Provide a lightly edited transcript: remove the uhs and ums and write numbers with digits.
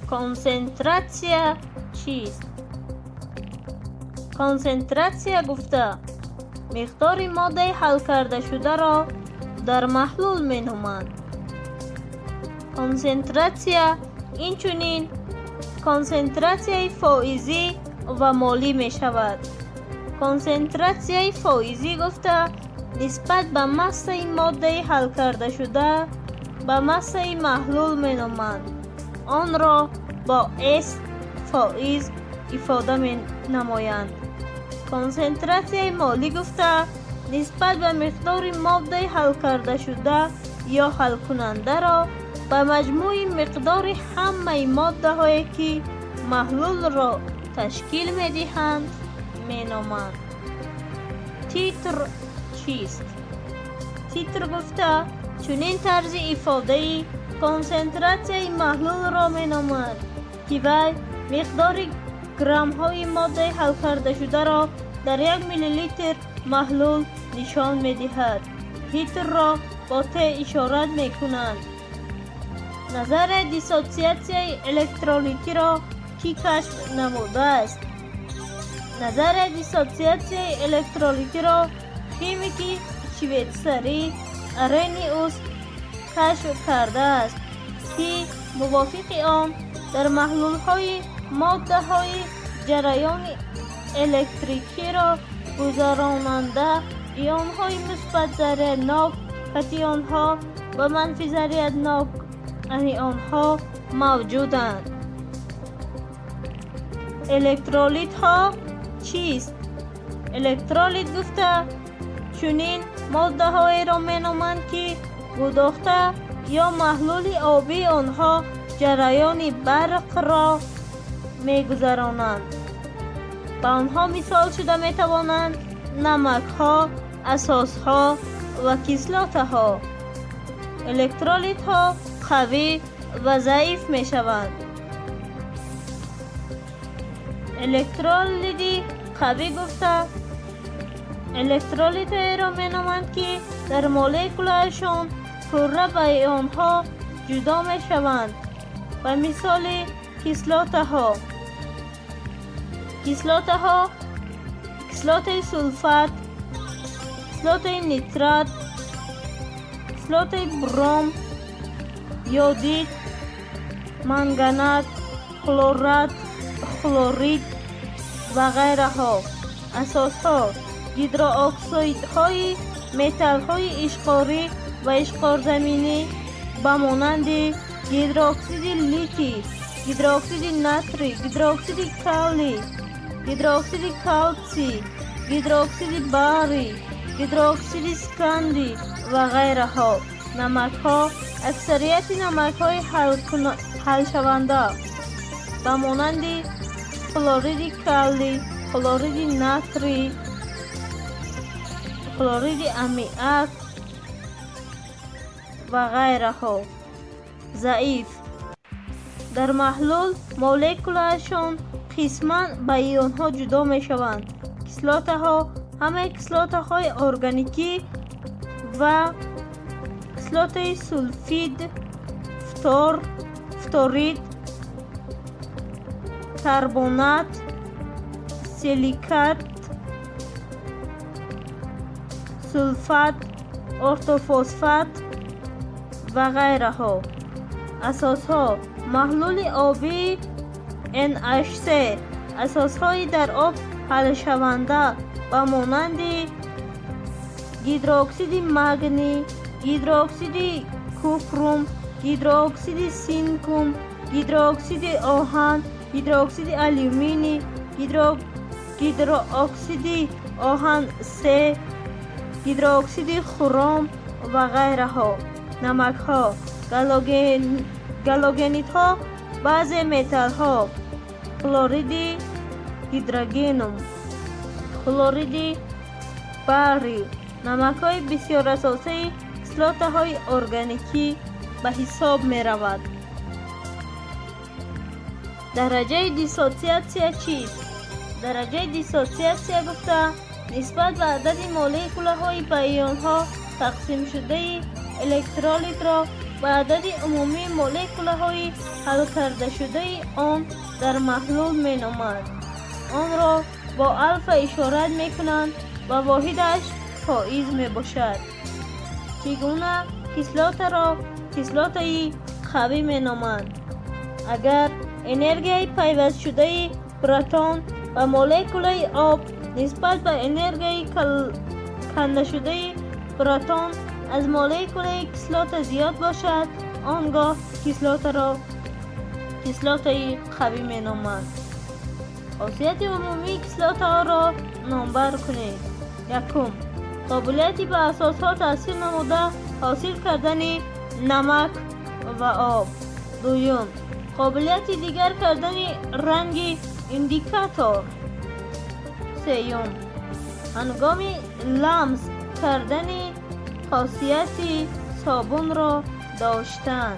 Консентратсия чист? Консентратсия гуфта миқдори моддаи ҳалкардашударо дар маҳлул меноманд. Консентратсия инчунин консентратсияи фоизӣ ва молӣ мешавад. Консентратсияи фоизӣ гуфта нисбат ба массаи моддаи ҳалкардашуда ба массаи маҳлул меноманд. Онро бо с фоиз ифода менамоянд. Консентратсияи молӣ гуфта нисбат ба миқдори моддаи ҳалкардашуда ё ҳалкунандаро ба маҷмӯи миқдори ҳамаи моддаҳое, ки маҳлулро ташкил медиҳанд, меноманд. Титр чист? Титр гуфта чунин тарзи ифодаи консентратсияи маҳлулро меноманд, ки вай миқдори граммҳои моддаи ҳалкардашударо дар 1 миллилитр маҳлул нишон медиҳад. Титрро бо т ишорат мекунанд. Назарияи диссотсиатсияи электролитиро кӣ кашф намудааст? Назарияи диссотсиатсияи электролитиро химики швейтсарӣ Аррениус кашф кардааст, ки мувофиқи он дар маҳлулҳои моддаҳои ҷараёни электрикиро гузаронанда ионҳои мусбатзарряднок катионҳо ва манфизарряднок анионҳо мавҷуданд. Электролитҳо чист? Электролит гуфта чунин моддаҳоеро меноманд, ки гудохта ё маҳлули обии онҳо ҷараёни барқро мегузаронанд. Ба онҳо мисол шуда метавонанд намакҳо, асосҳо ва кислотаҳо. Электролитҳо қавӣ ва заиф мешаванд. Электролити қавӣ гуфта электролитҳоеро меноманд, ки дар молекулаашон пурра ба ионҳо ҷудо мешаванд, ба мисоли кислотаҳо. Кислотаҳо: кислотаи сулфат, кислотаи нитрат, кислотаи бром, йодид, манганат, хлорат, хлорид ва ғайраҳо. Асосҳо: гидрооксидҳои металлҳои ишқорӣ ва ишқорзаминӣ, ба монанди гидрооксиди литий, гидрооксиди натрий, гидрооксиди калий, гидрооксиди калтсий, гидрооксиди барий, гидрооксиди скандий ва ғайраҳо. Намакҳо: аксарияти намакҳои ҳалшаванда, ба монанди хлориди калий, хлориди натрий, хлориди аммиак ва ғайраҳо. Заиф: дар маҳлул молекулаашон қисман ба ионҳо ҷудо мешаванд. Кислотаҳо: ҳамаи кислотаҳои органикӣ ва кислотаи сулфид, фтор, фторид, карбонат, силикат, сулфат, ортофосфат ва ғайраҳо. Асосҳо: маҳлули обии NH3, асосҳои дар об ҳалшаванда, ба монанди гидрооксиди магний, гидрооксиди купрум, гидрооксиди синкум, гидрооксиди оҳан, гидрооксиди алюминий, гидрооксиди оҳан се, гидрооксиди хром ва ғайраҳо. Намакҳо: галогенидҳо, баъзе металлҳо, хлориди гидрогенум, хлориди барий. Намакҳои бисёрасосаи кислотаҳои органикӣ ба ҳисоб меравад. Дараҷаи диссотсиатсия чист? Дараҷаи диссотсиатсия гуфта нисбат ба адади молекулаҳои ба ионҳо тақсимшудаи электролитро Ба адади умумии молекулаҳои ҳалкардашудаи он дар маҳлул меноманд. Онро бо алфа ишорат мекунанд ва воҳидаш фоиз мебошад. Чӣ гуна кислотаро кислотаи қавӣ меноманд? Агар энергияи пайвастшудаи протон ба молекулаи об нисбат ба энергияи кандашудаи протон аз молекулаи кислота зиёд бошад, он гоҳ кислотаро кислотаи қавӣ меноманд. Хосияти умумии кислотаҳоро номбар кунед. Якум: қобилияти ба асосҳо таъсир намуда ҳосил кардани намак ва об. Дуюм: қобилияти дигар кардани ранги индикатор. Сеюм: ҳангоми ламс кардани хосияти собунро доштан.